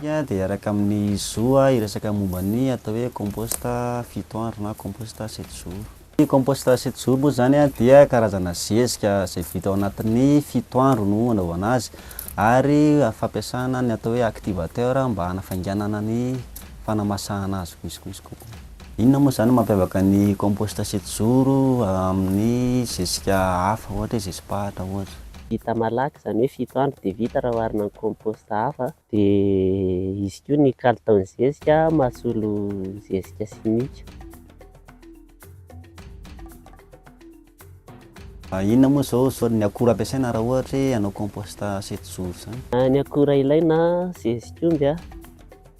Isika dia hiaraka amin'ny Zo hiresaka momba ny atao hoe compost fito andro na compost sept jours. Ny compost sept jours moa izany dia karazana zezika izay vita ao anatin'ny fito andro no anaovana azy ary fampiasana ny atao hoe activateur mba hanafainganana ny fanamasahana azy misimisy kokoa. Inona moa izany no mampiavaka ny compost sept jours amin'ny zezika hafa ohatra hoe zezi-pahatra ohatra? Vita malaky, izany hoe fito andro dia vita raha oharina amin'ny compost hafa. Dia izy koa ny kalitaon'ny zezika mahasolo zezika simika. Inona moa izao sao ny akora ampiasaina raha ohatra hoe hanao compost sept jours izany? Ny akora ilaina, zezik'omby,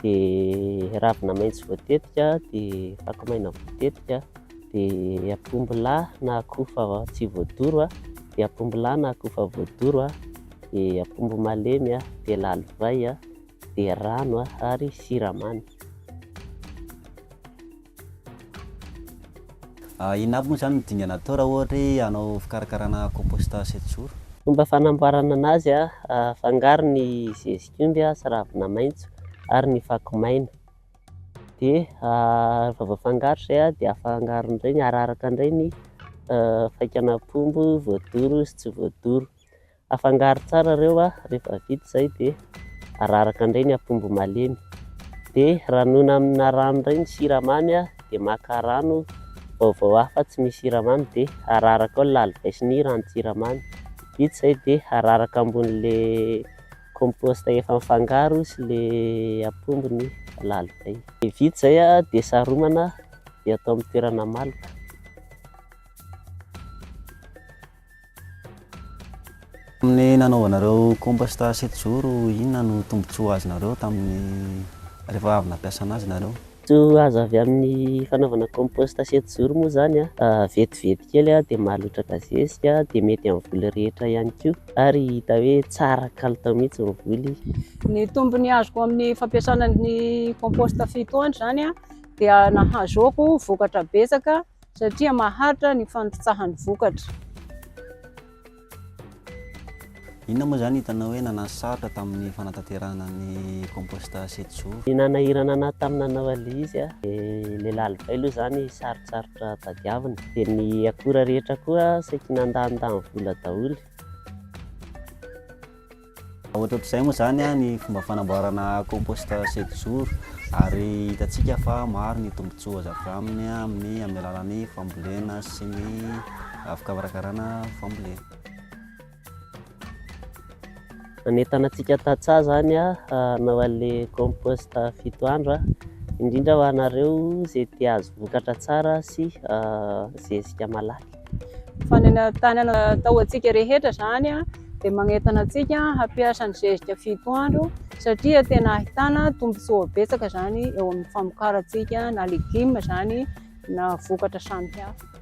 dia ravina maitso voatetika, dia fako maina voatetika, dia apombo lahy na akofa tsy voadoro, dia apombo lahy na akofa voadoro, dia apombo malemy, dia lalivay, dia rano ary siramamy. Inona aby moa izany no dingana atao raha ohatra hoe hanao fikarakarana compost sept jours? Fomba fanamboarana anazy, afangaro ny zezik'omby sy ravina maitso ary ny fako maina. Dia rehefa voafangaro izay dia afangaro indray, araraka indray ny faikan'apombo voadoro sy tsy voadoro. Afangaro tsara ireo rehefa vita izay dia araraka indray ny apombo malemy. Dia ranoina amina rano indray ny siramamy dia maka rano vaovao hafa tsy misy siramamy dia araraka ao ny lalivay sy ny ranon-tsiramamy. Vita izay dia araraka ambonin'ilay compost efa mifangaro sy ilay apombo ny lalivay. Dia vita izay dia saromana dia atao amin'ny toerana maloka. Tamin'ny nanaovanareo compost sept jours, inona no tombontsoa azonareo tamin'ny rehefa avy nampiasa anazy nareo? Tombontsoa azo avy amin'ny fanaovana compost sept jours moa izany vetivety kely dia mahalotraka zezika dia mety amin'ny voly rehetra ihany koa ary hita hoe tsara kalitao mihitsy ny voly. Ny tombony azoko amin'ny fampiasana ny compost fito andro izany dia nahazoako vokatra betsaka satria maharitra ny fandrotsahan'ny vokatra. Inona moa izany hitanao hoe nanasarotra tamin'ny fanatanterahana ny compost sept jours? Ny nanahirana anahy tamin'ny nanao an'ilay izy, ilay lalivay aloha izany sarotsarotra tadiavina, dia ny akora rehetra koa saiky nandanindany vola daholo. Ohatrohatr'izay moa izany ny fomba fanamboarana compost sept jours ary hitantsika fa maro ny tombontsoa azo avy aminy amin'ny amin'ny alalan'ny fambolena sy ny fikarakarana fambolena. Manentana antsika tantsaha izany hanao an'ilay compost fito andro, indrindra ho anareo izay te hahazo vokatra tsara sy zezika malaky. Fanentanana atao antsika rehetra izany dia magnentana antsika hampiasa ny zezika fito andro satria tena ahitana tombontsoa betsaka izany eo amin'ny famokarantsika na legioma izany na vokatra samihafa.